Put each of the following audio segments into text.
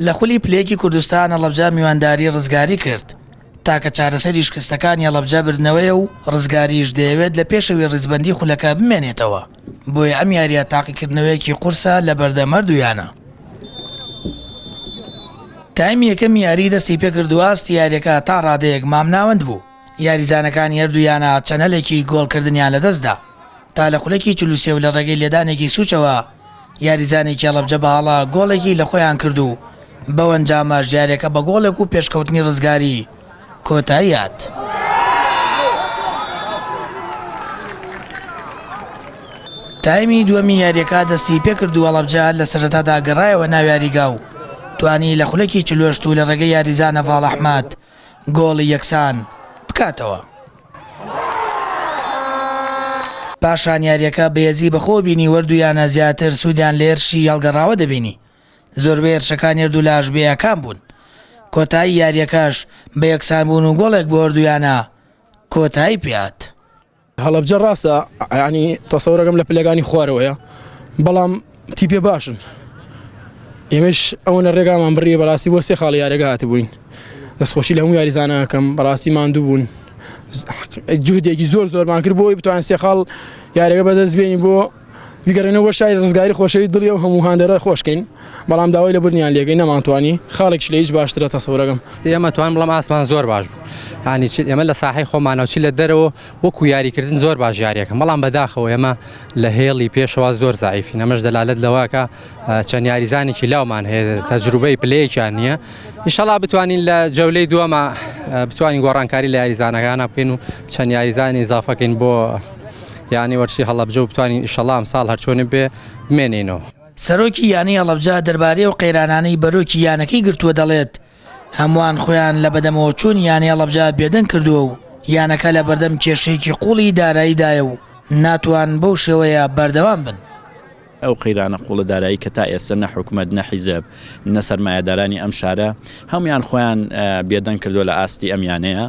لە خولی پلەیەکی کوردستان هەڵەبجە میوانداری ڕزگاری کرد، تاکە چارەسەری شکستەکانی هەڵەبجە بردنەوەیە و ڕزگاریش دەیەوێت لە پێشەوی ڕیزبەندی خولەکە بمێنێتەوە، بۆیە ئەم یارییە تاقیکردنەوەیەکی قورسە لەبەردەم هەردوو یانە. تایمی یەکەمی یاری دەستی پێکرد و ئاستی یارییەکە تا ڕادەیەک مامناوەند بوو، یاریزانەکانی هەردوو یانە چەند هەلێکی گۆڵکردنیان لەدەستدا. تا لە خولەکی 43 و لە ڕێگەی لێدانێکی سوچەوە یاریزانێکی هەڵەبجە بە هەڵە گۆڵێکی لە خۆیان کرد و بەو ئەنجامەش یاریەکە بە گۆڵێک و پێشکەوتنی ڕزگاری کۆتایی هات. تایمی دووەمی یاریەکە دەستی پێکرد و هەڵەبجە لە سەرەتادا گەڕایەوە ناو یاریگا و توانی لە خولەکی 48 و لە ڕێگەی یاریزان هەڤاڵ ئەحمەد گۆڵی یەکسان بکاتەوە. پاشان یارییەکە بەهێزی بەخۆوە بینی وەردوو یانە زیاتر سوودیان لە هێرشی هەڵگەڕاوە دەبینی، زۆربەی هێرشەکانی هەردوولاش بێ ئاکام بوون. کۆتایی یارییەکەش بە یەکسانبوون و گۆڵێک بۆ هەردوو یانە کۆتایی پێهات. هەڵەبجە ڕاستە ینی تەسەورەکەم لە پلەکانی خوارەوەیە بەڵام تیپێ باشن ئێمەش ئەوەنە ڕێگامان بڕیە بەڕاستی بۆ سێ خاڵ یاریەکە هاتبووین دەستخۆشی لە هەموو یاریزانەکەم بەڕاستی ماندوو بوون جهدێکی زۆر زۆرمان کرد بۆی بتوان سێ خاڵ یاریەکە بەدەست بێنی بۆ بیگەڕێنەوە بۆ شاری ڕزگاری خۆشەوی دڵی ئەو هەموو هاندەرە خۆشکەین بەڵام داوای لە بردنیان لێکەین نەمانتوانی خاڵێکش لە هیچ باشترە تەسەورەکەم. ئێمە توانم بڵێم ئاسمان زۆر باش بوو یانی چ ئێمە لە ساحەی خۆمانەوە چ لە دەرەوە وەکو یاریکردن زۆر باش یاریەکەم بەڵام بەداخەوە ئێمە لە هێڵی پێشەوە زۆر زعیفین ئەمەش دەلالەت لەوەکە چەند یاریزانێکی لاومان هەیە تەجروبەی پلەیەکیان نییە ئیشەڵا بتوانین لە جەولەی دووەمە بتوانین گۆڕانکاری لە یاریزانەکانە بکەین و چەند یاریزانی ئیزافەکەین بۆ یانەی وەرزشی هەڵەبجە و بتوانین ئیشەڵا ئەمساڵ هەرچۆنێ بێ بمێنینەوە. سەرۆکی یانەی هەڵەبجە دەربارەی ئەو قەیرانانەی بەرۆکی یانەکەی گرتووە دەڵێت، هەمووان خۆیان لە بەدەمەوەچوونی یانەی هەڵەبجە بێدەنگ کردووە و یانەکە لەبەردەم کێشەیەکی قووڵی داراییدایە و ناتوان بەو شێوەیە بەردەوام بن. ئەو قەیرانە قوڵە دارایی کە تا ئێستا نە حکومەت نە حیزب نە سەرمایەدارانی ئەم شارە هەمویان خۆیان بێدەنگ کردووە لە ئاستی ئەم یانەیە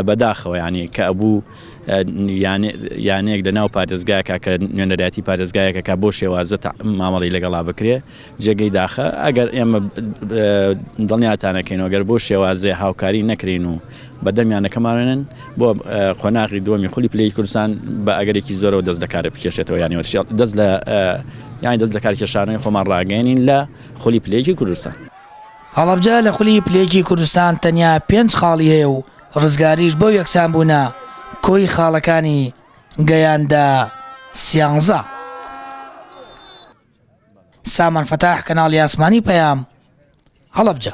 بەداخەوە ینی کە ئەبوو یانەیەک لە ناو پارێزگایەکە کە نوێنەرایەتی پارێزگایەکە کە بۆ شێوازە مامەڵی لەگەڵا بکرێ جێگەی داخە ئەگەر ئێمە دڵنیاتانەکەینەوە گەر بۆ شێوازێ هاوکاری نەکرین و بەدەم یانەکەمانن بۆ قۆناغی دووەمی خولی پلەی کوردستان بە ئەگەرێکی زۆرەوە دەست لە کارە بکێشێتەوە یانی وەرشێڵ دەست لە یانی دەست لە کارکێشانەوەی خۆمان ڕاگەێنین لە خولی پلەیەکی کوردستان. هەڵەبجە لە خولی پلەیەکی کوردستان تەنیا پێنج خاڵی هەیە و ڕزگاریش بەو یەکسانبوونە کۆی خاڵەکانی گەیاندە سیانزە. سامان فەتاح، کەناڵی ئاسمانی پەیام، هەڵەبجە.